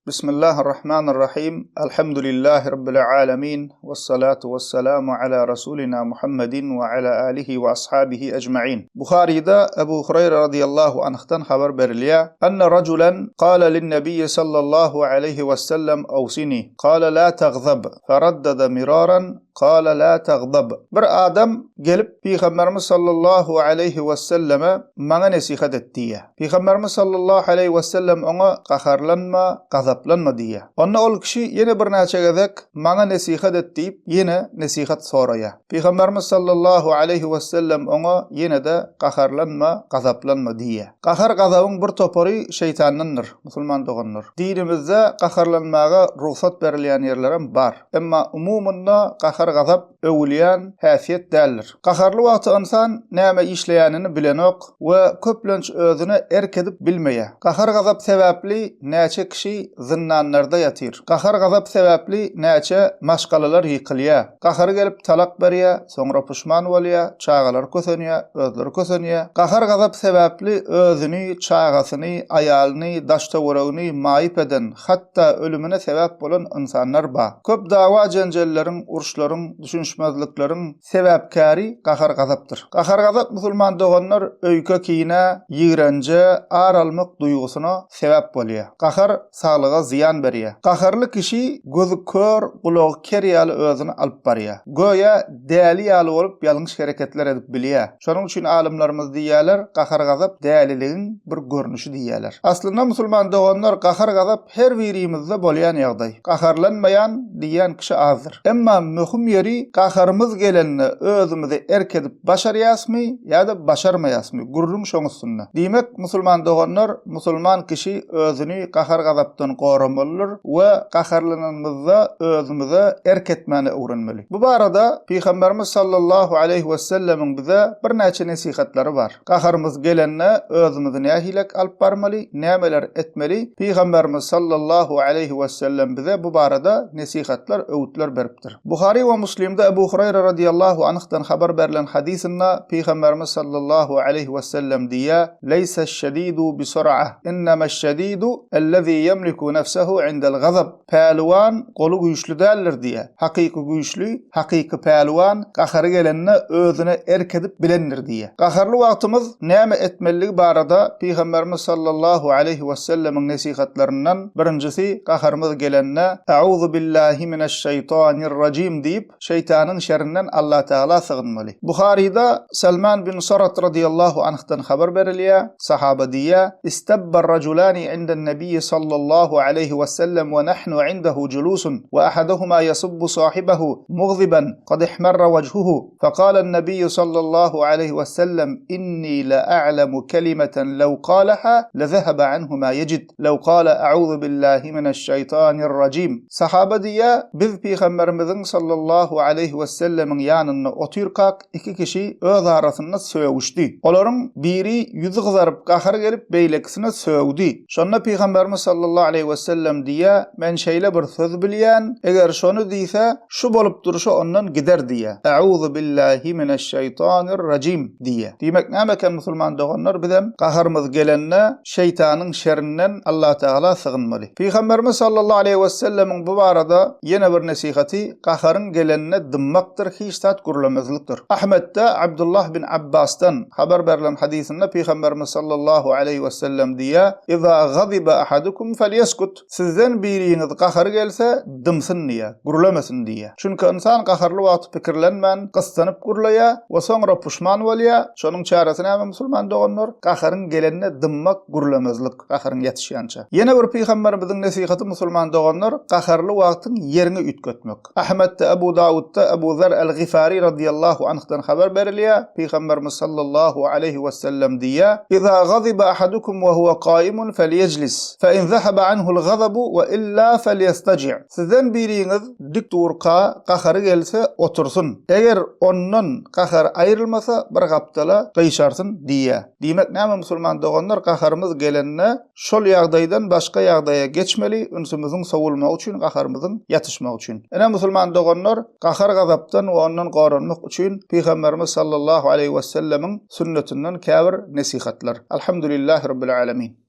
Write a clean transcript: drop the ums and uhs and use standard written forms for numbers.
Bismillahirrahmanirrahim. Elhamdülillahi Rabbil alemin. Vessalatu vesselamu ala Rasulina Muhammedin ve ala alihi ve ashabihi ecma'in. Buharida Ebu Hureyre radıyallahu anh'tan haber berilýär. Enne rajulan qala lin-nebiyyi sallallahu aleyhi ve sellem awsini. Qala la tagzab. Feraddada miraran Kala la tagdab. Bir adam gelip Pygamberimiz sallallahu aleýhi weselleme maňa nesihat et diýýär. Pygamberimiz sallallahu aleýhi wesellem oňa gaharlanma, gazaplanma diýýär. Onda ol kişi ýene birnäçe gezek maňa nesihat et diýip ýene nesihat soraýar. Pygamberimiz sallallahu aleýhi wesellem oňa ýene-de gaharlanma, gazaplanma diýýär. Gahar-gazabyň bir topary şeýtandandyr, musulman doganlar. Dinimizde gaharlanmaga rugsat berilýän ýerlerem bar. Emma umumynda gahar-gazap öwülýän häsiýet däldir. Gaharly wagty ynsan näme işleýänini bilenok we köplenç özüne erk edip bilmeýär. Gahar-gazap sebäpli näçe kişi zyndanlarda ýatyr. Gahar-gazap sebäpli näçe maşgalalar ýykylýar. Gahary gelip talak berýär, soňra puşman bolýar, çagalary kösenýär, özleri kösenýär. Gahar-gazap sebäpli özüni, çagasyny, aýalyny, daş-töweregini maýyp eden, hatda ölümine sebäp bolan ynsanlar bar. Köp dawa-jenjelleriň, uruşlaryň, düşünişmezlikleriň sebäpkäri gahar-gazapdyr. Gahar-gazap musulman doganlar öýke-kinä, ýigrenje, ar almak duýgusyna sebäp bolýar. Gahar saglyga zyýan berýär. Gaharly kişi gözi kör, gulagy ker ýaly özüni alyp barýar. Göýä däli ýaly bolup ýalňyş hereketler edip bilýär. Şonuň üçin alymlarymyz diýýärler, gahar-gazap däliligiň bir görnüşi diýýärler. Aslynda musulman doganlar gahar-gazap her birimizde bolýan ýagdaý. Gaharlanmaýan diýýän kişi azdyr. Emma möhüm ýeri gaharymyz gelende özümize erk edip başarýasmy ýa-da başarmaýasmy gürrüň şoň üstünde. Diýmek musulman doganlar musulman kişi özüni gahar-gazapdan goramalydyr we gaharlananymyzda özümize erk etmäni öwrenmeli. Bu barada Pygamberimiz sallallahu aleýhi wesellemiň bize birnäçe nesihatlary bar. Gaharymyz gelende özümizi nähilek alyp barmaly, nämeler etmeli, Pygamberimiz sallallahu aleýhi wesellem bize bu barada nesihatlar, öwütler beripdir. Buhary we Muslimde Ebu Hureyre radiyallahu anhdan habar berlen hadysynda Pygamberimiz sallallahu aleýhi wesellem diýýär, Leýseş-şedidu bisur'a, innemeş-şedidu ellezî ýemliku nefsehu indel-gazab. Pälwan goly güýçli däldir diýýär. Hakyky güýçli, hakyky pälwan gahary gelende özüne erk edip bilendir diýýär. Gaharly wagtymyz näme etmelidigi barada Pygamberimiz sallallahu aleýhi wesellemiň nesihatlaryndan birinjisi gaharymyz gelende Auzu billahi mineş-şeýtanir-rajim diýip, şeýtanyň şerinden Allatagala sygynmaly. Buharyda Salman bin Sarat radyýallahu anhdan habar berilýär, sahaba diýýär, Istabbar-rajulani inde'n-nebiyyi sallallahu aleýhi wesellem we nahnu indehu julusun we ahaduhuma yasubbu sahibahu mughdiban kad ihmarra wajhuhu faqalan-nebiyyu sallallahu aleýhi wesellem inni la'alamu kelimeten lew qalaha lezehebe anhu ma yejid. Lew kale A'uzu billahi mineşşeýtanirrajim. Sahaba diýýär, Biz Pygamberimiziň sallallahu aleýhi wesellemiň ýanynda otyrkak, iki kişi öz arasynda sögüşdi. Olaryň biri ýüzi gyzaryp gahary gelip beýlekisine sögdi. Şonda Pygamberimiz sallallahu aleýhi wesellem diýýär, Men şeýle bir söz bilýän, eger şony diýse, şu bolup durşy ondan gider diýýär. A'uzu billahi mineşşeýtanirrajim diýýär. Diýmek näme eken musulman doganlar bizem gaharymyz gelende şeýtanyň şerinden Allatagala sygynmaly. Pygamberimiz sallallahu aleýhi wesellemiň bu barada ýene bir nesihaty gaharyň gelenine dymmakdyr hiç zat gürlemezlikdir. Ahmetde Abdullah bin Abbasdan habar berlen hadysynda Pygamberimiz sallallahu aleýhi wesellem diýýär, Iza gaziba ahadukum felýeskut. Sizden biriňiz gahary gelse, dymsyn diýýär, gürlemesin diýýär. Çünki ynsan gaharly wagty pikirlenmän, gyssanyp gürleýär we soňra puşman bolýar. Şonuň çäresi näme musulman doganlar? Gaharyň gelende dymmak, gürlemezlik, gaharyň ýatyşýança. Ýene bir pygamberimiziň nesihaty musulman doganlar, gaharly wagtyň ýeriňi üýtgetmek. Ahmetde, Ebu Dawutda Ebu Zer el-Gifari radyýallahu anhdan habar berilýär, Pygamberimiz sallallahu aleýhi wesellem diýýär, Iza gaziba ahadukum we huwe kaimun felýejlis, fe in zehebe anhul gazabu we illa felýestaji'. Sizden biriňiz dik durka gahary gelse otursyn. Eger ondan gahary aýrylmasa bir gapdala gyşarsyn diýýär. Diýmek näme musulman doganlar gaharymyz gelende Şol ýagdaýdan başga ýagdaýa geçmeli, ünsümiziň sowulmagy üçin, gaharymyzyň ýatyşmagy üçin. Ine, musulman doganlar, gahar-gazapdan we ondan goranmak üçin Pygamberimiz sallallahu aleýhi wesellemiň sünnetinden käbir nesihatlar. Alhamdulillahi Rabbil alemin.